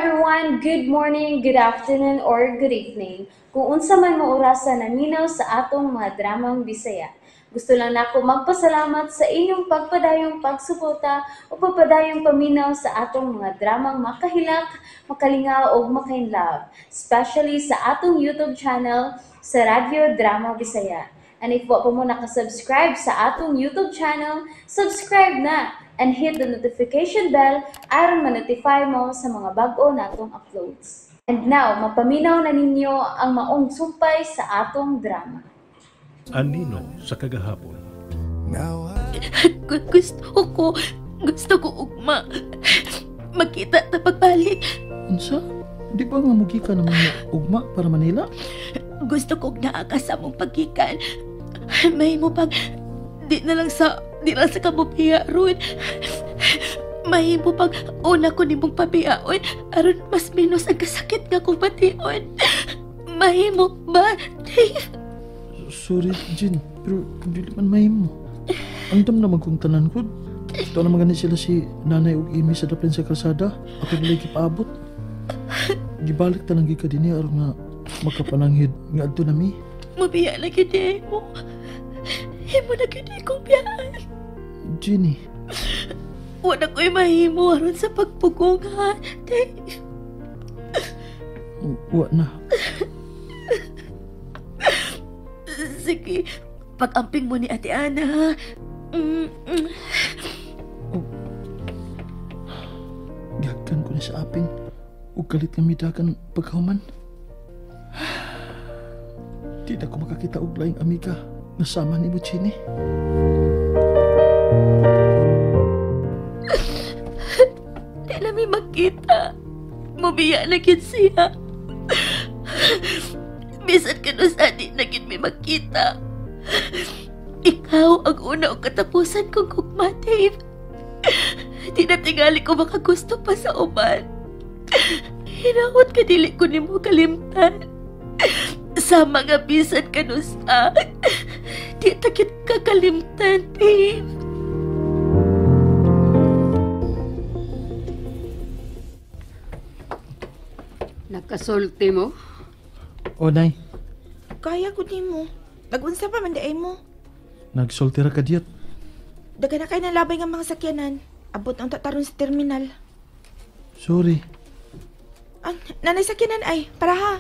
everyone! Good morning, good afternoon, or good evening. Kung unsa man mo orasa naminaw sa atong mga dramang Bisaya. Gusto lang nako magpasalamat sa inyong pagpadayong pagsuporta o pagpadayong paminaw sa atong mga dramang makahilak, makalingaw o makainlove, especially sa atong YouTube channel sa Radyo Drama Bisaya. And if wa pa mo nakasubscribe sa atong YouTube channel, subscribe na and hit the notification bell aron ma-notify mo sa mga bag-o natong uploads. And now, mapaminaw na ninyo ang maong sumpay sa atong drama. Anino sa kagahapon. Gusto ko ugma. Makita ta pagbalik. Unsa? Di ba nga mugi ka naman ugma para Manila? Gusto ko naa ka sa among paggikan. May mo pag di na lang sa kamubiya ron. Mahimo pag una ko nimong pabiyaon aron mas menos ang kasakit nga kong bation. Mahimo ba, Dave? Sorry, Jin, pero dili man mahimo. Andam naman kong tanan ko. Ito naman gani sila si Nanay ug Amy sa dapin sa kalsada. Ako dili gipaabot. Gibalik ta lang gyud ka dinhi aron nga makapananghid nga adto nami. Mabiya lagi di mo. Himo na gyud akong biyaan. Jenny. Wala ko'y mahimo aron sa pagpugong ha, Dave. Wa na. Sige, pag-amping mo ni Ate Ana, ha? Oh. Gagkan ko na sa aping. Ug kalit nga midakan pagkahuman. Di na ko makakita og laing amiga nasama ni mo, Jenny. Di na mi makita. Mubiya na gid siya. Bisan ka no sa di na gid mi makita. Ikaw ang una o katapusan kong gugma, Dave. Di na tingali ko makagusto pa sa uban. Hinahot ka dili ko nimo kalimtan. Sa mga bisan ka no sa di takit kakalimtan, Dave. Nakasulti mo? O, Nay. Kaya ko din mo. Nag-unsa pa man daay mo. Nagsulti ra ka diyot. Daga na kayo nalabay nga mga sakyanan. Abot ang tataron sa terminal. Sorry. Ang nanay sakyanan ay, para ha.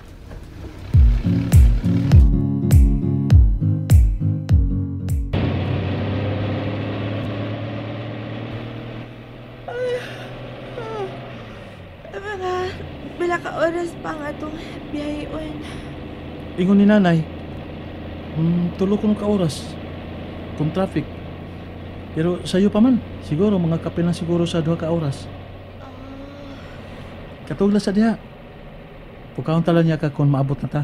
Mga bila ka oras pa nga itong biyaheon. Ingon ni nanay, tulo ko ka oras kung traffic. Pero sayo pa man, siguro mga kape lang siguro sa 2 ka oras. Katugla sa diha. Pukaon tala niya ka kung maabot na ta.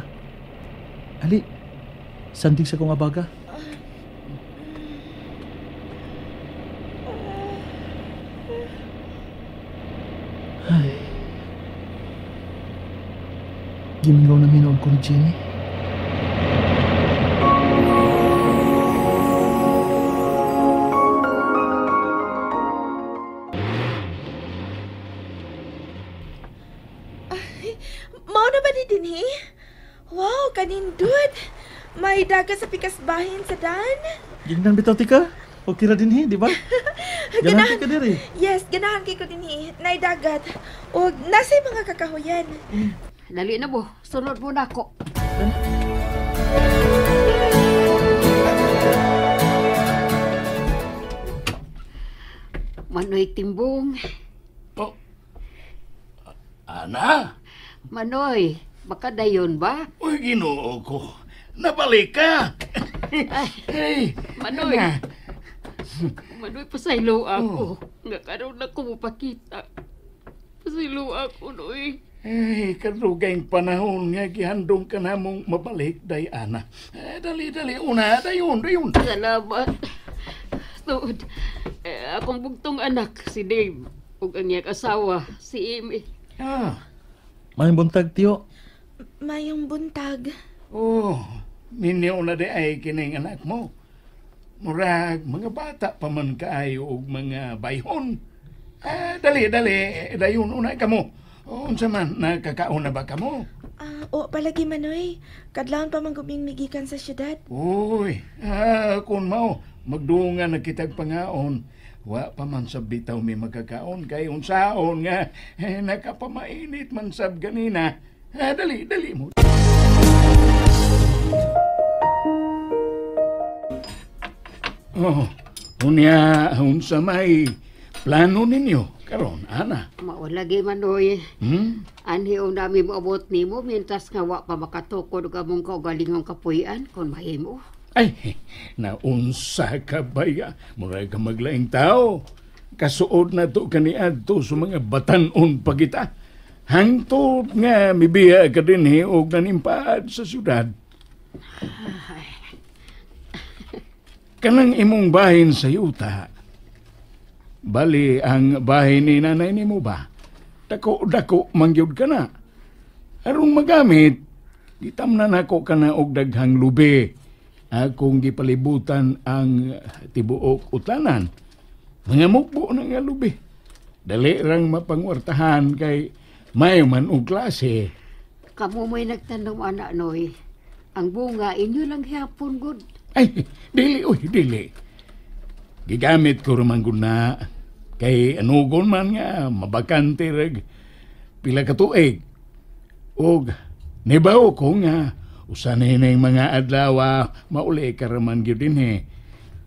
Ali, sandig sa kong abaga. Ay. Gimingaw na minoon ko ni Jenny. Mao na ba ni dinhi? Wow, kanindot! May dagat sa pikas bahin sa dan. Gingnan bitaw tika? Okay ra dinhi, di ba? Ganahan ka diri. Yes, ganahan kay ko dinhi. Nay dagat. Og nasa mga kakahuyan. Dali na mo, sunod mo nako. Manoy Timbong. Oh. Ana? Manoy, baka dayon ba? Uy, Ginoo ko. Nabalik ka. Ay, Manoy. Ana. Manoy, pasaylo ako. Nga karon na ko mapakita. Pasaylo ako, Noy. Ay, kadugayng panahon nga gihandong ka na mong mabalik, day, Ana. Eh, dali, dali, una, dayon, dayon. Salamat. Tuod, eh, akong bugtong anak, si Dave, ug ang iyang asawa, si Amy. Ah. Mayong buntag, tiyo. Mayong buntag. Oh, minyo na di ay kining anak mo. Murag, mga bata pa man kaayo og mga bayhon. Ah, dali, dali, dayon, una ka mo. Unsa man, nakakaon na ba kamo? Oo, palagi Manoy. Kadlawon pa man guming migikan sa syudad. Uy, kung mao, magdungan na kitag pangaon. Wa pa man sab bitaw mi magkakaon kay unsaon nga nakapamainit man sab ganina. Dali, dali mo. Oh, unya unsa may plano ninyo karon, Ana? Mao lagi Manoy. Anhi nami moabot nimo mientras nga wa pa makatukod og among kaugalingong kapuy-an kon mahimo. Ay, naunsa ka baya? Murag ka maglaing tao. Kasuod na to kaniadto sa mga batan-on pa kita. Hangtod nga mibiya ka dinhi og nanimpaad sa syudad. Kanang imong bahin sa yuta. Bali, ang bahin ni nanay nimo ba? Dako-dako mangyud ka na. Arong magamit, gitamnan ako ka na og daghang lubi. Akong gipalibutan ang tibuok utanan. Mga mukbo na nga lubi. Dali rang mapangwartahan kay may man og klase. Kamo may nagtanom, anak Noy. Ang bunga inyo lang hapon gud. Ay, dili oy, dili. Gigamit ko ramang gud na kay anugon man nga mabakante rag pila ka tuig. Og nibaw ko nga usanay na yung mga adlaw mauli ka raman gyud dinhi.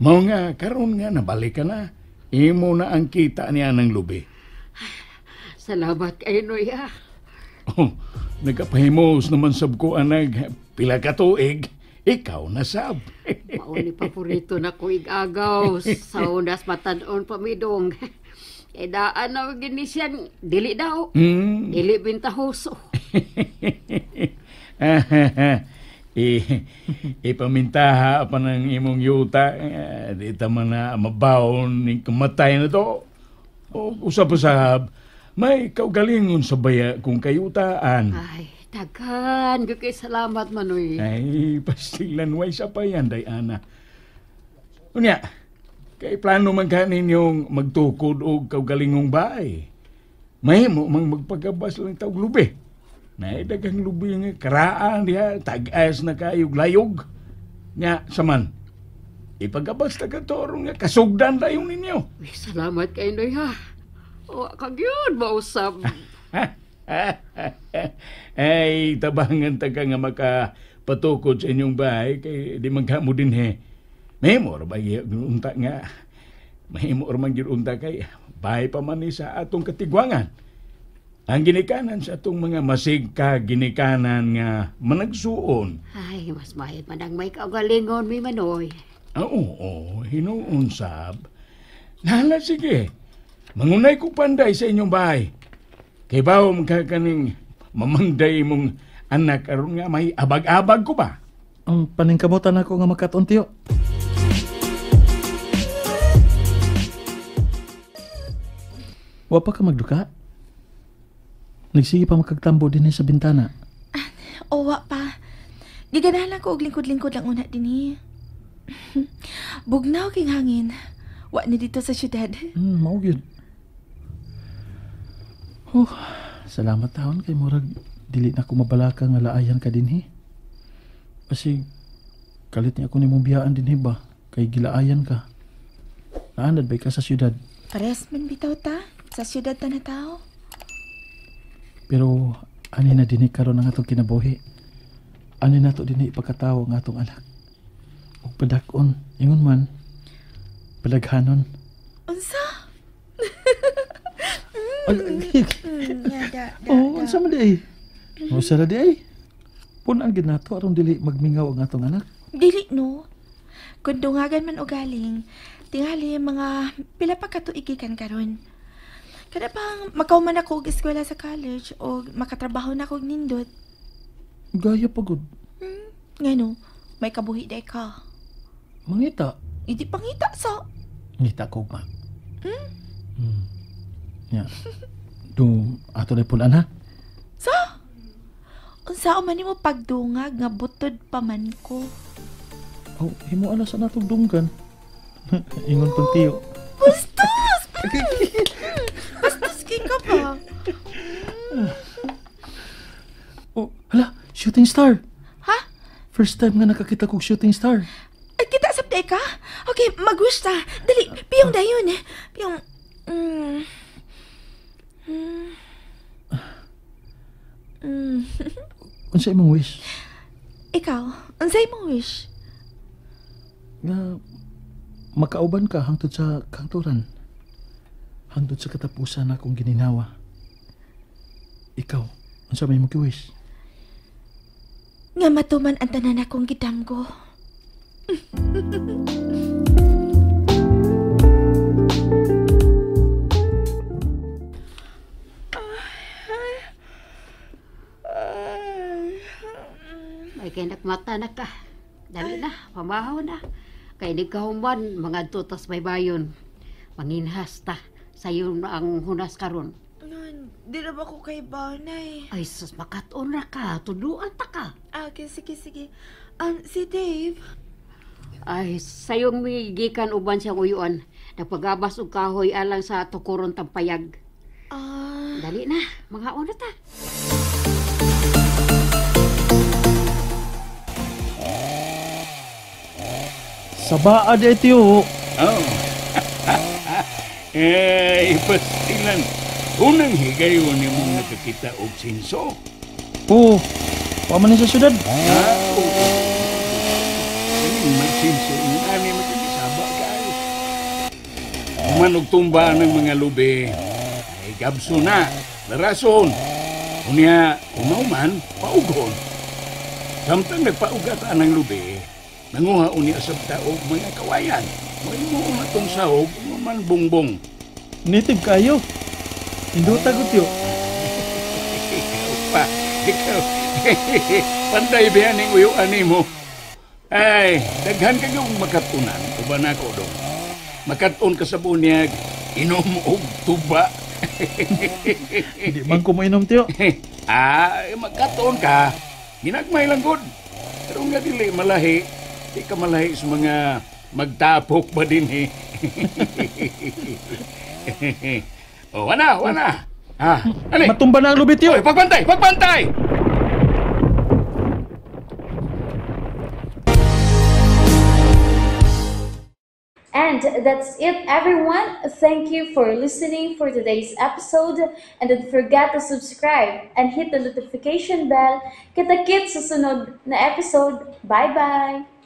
Mao nga karon nga nabalik ka na. Imo na ang kita niya ng lubi. Salamat kay Noy. Oh, nagkapahimos naman sab ko anag pila ka tuig. Ikaw na sab. Mao ni paborito na ko igagaw sa unas matan-on pamidong. E daan na gini siyan, dili daw. Dili bintahoso. Ipamintaha pa ng imong yuta, di ta man na mabawon ning kamatay na to. O usab-usab, may kaugalingon sa baya kung kayutaan. Ay, daghan gyud kay salamat Manoy. Ay, pastilan way sa payan day Ana. Unya, kay plano man ka ninyong magtukod og kaugalingong bahay. Mahimo mang magpagabas lang taog lubi. Nay daghang lubi nga karaan diha, tag-as na kayog layog. Nya saman, ipagabas ta ka toro nga kasugdan dayon ninyo. Uy, salamat kay Noy ha. Wa ka gyud mausab. Ay, tabangan ta ka nga makapatukod sa inyong bahay kay di man ka mo dinhi. Mahimo ra ba unta nga? Mahimo ra man gyud unta kay bahay pa man ni sa atong katigwangan. Ang ginikanan sa atong mga masig ka ginikanan nga managsuon. Ay, mas mahit man ang may kaugalingon mi Manoy. Oo, hinuon sab. Nala sige. Mangunay ko panday sa inyong bahay. Kay bawo magkakaning mamangday mong anak aron nga may abag-abag ko ba? Ang paningkamutan ako nga makatuon tiyo. Wa pa ka magduka? Nagsige pa makagtambo dinhi sa bintana. Owa pa. Giganahan lang ko og lingkod-lingkod lang una dinhi. Bugnaw king hangin. Wa ni dito sa syudad. Mao gyud. Oh, salamat taon kay murag dili na ko mabalaka nga laayan ka dinhi. Kasi kalit niya ako nimong biyaan dinhi ba kay gilaayan ka. Naanad bay ka sa syudad? Pares man bitaw ta sa syudad ta na tao. Pero ani na dinhi karon ang atong kinabuhi. Ani na to dinhi ipakatawo ang atong anak. Ug padak-on, ingon man palaghanon. Unsa? Oh, unsa man di ay? Unsa ra di ay? Pun-an gid nato aron dili magmingaw ang atong anak. Dili no. Kun dungagan man og galing, tingali mga pila pa ka tuig gikan karon. Kada pang makauman ako og eskwela sa college o makatrabaho na ako og nindot. Gaya pa gud. Ngano, may kabuhi day ka. Mangita. Idi pangita sa. Ngita ko ma. Ya. Do ato na pulan ha. Sa? Unsa man nimo pagdungag nga butod pa man ko? Oh, himo ala sa natong dunggan. Ingon pang tiyo. Bastos! Bastos kay ka pa. Shooting star. Ha? First time nga nakakita kog shooting star. Ay, kita sa ka? Okay, mag-wish ta. Dali, piyong dayon. Piyong... Unsa imong wish? Ikaw, unsa imong wish? Nga makauban ka hangtod sa kangturan. Hangtod sa katapusan akong gininawa. Ikaw, unsa may imong wish? Nga matuman ang tanan akong gidamgo. May kay nakmata na ka. Dali na, pamahaw na. Kay nagkahuman, mga tutas may bayon. Manginhas ta. Sayo na ang hunas karon. Nun, di na ba ko kay Nay? Ay, sus, makatuon na ka. Tuduan ta ka. Okay, sige, sige. Si Dave. Ay, sayong may gikan uban siyang uyuan. Nagpagabas og kahoy alang sa tukuron tampayag. Dali na, mga una ta. Sabaa di tiyo. Oh. Eh, pastilan. Unang higayon ni mong nakakita og sinso. Oo. Paman ni sa syudad. Ah, oo. Kaning may sinso, ani makinisaba kayo. Manog tumba ng mga lubi. Ay, gabso na. Larason. Unya, umauman, paugon. Samtang nagpaugat ang lubi, nanguha unya sa tao mga kawayan. May mo na tong sahog, man bongbong. Native kayo. Induta ko tiyo. Ikaw pa. Ikaw. Panday ba ning uyuan nimo? Ay, daghan ka yung makatunan. Uban ako dong. Makatun ka sa bunyag, inom og tuba. Hindi man ko mainom tiyo. Ah, magkatuon ka. Ginagmay lang gud. Pero nga dili malahi, di ka malahi sa mga magtapok ba din eh. Oh, wana, wana. Ah, ani? Matumba na ang lubit tiyo. Oy, pagbantay, pagbantay! And that's it, everyone. Thank you for listening for today's episode. And don't forget to subscribe and hit the notification bell. Kita-kits sa sunod na episode. Bye-bye!